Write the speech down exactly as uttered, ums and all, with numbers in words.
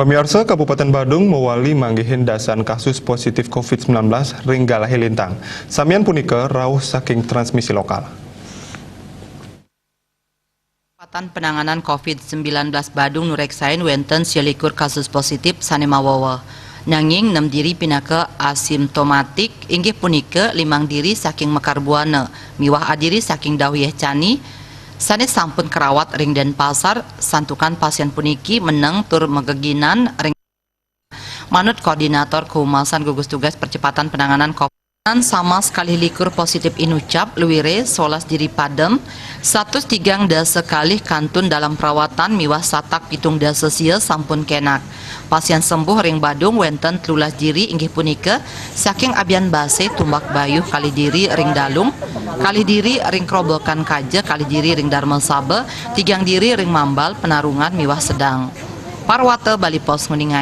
Pamiarsa, Kabupaten Badung mawali manggihin dasan kasus positif covid sembilan belas ring Galahe Lintang. Samian punika rauh saking transmisi lokal. Patan penanganan covid sembilan belas Badung nureksain wenten sialikur kasus positif sane mawewe. Nanging nem diri pinaka asimptomatik, inggih punika limang diri saking Mekar Buana miwah adiri saking Dauh Yeh Cani sane sampun karawat ring Denpasar, santukan pasien puniki meneng tur mageginan ring. Manut Koordinator Kehumasan Gugus Tugas Percepatan Penanganan covid, sama sekali likur positif inucap, luire solas diri padem, satus tigang dasa kalih kantun dalam perawatan miwah satak pitung dasa sia sampun kenak. Pasien sembuh ring Badung wenten telulas diri, inggih punika saking Abian Base, Tumbak Bayuh, kalih diri ring Dalung, kalih diri ring Krobokan Kaja, kalih diri ring Darmasaba, tigang diri ring Mambal, Penarungan miwah Sedang. Parwata Bali Post nguningai.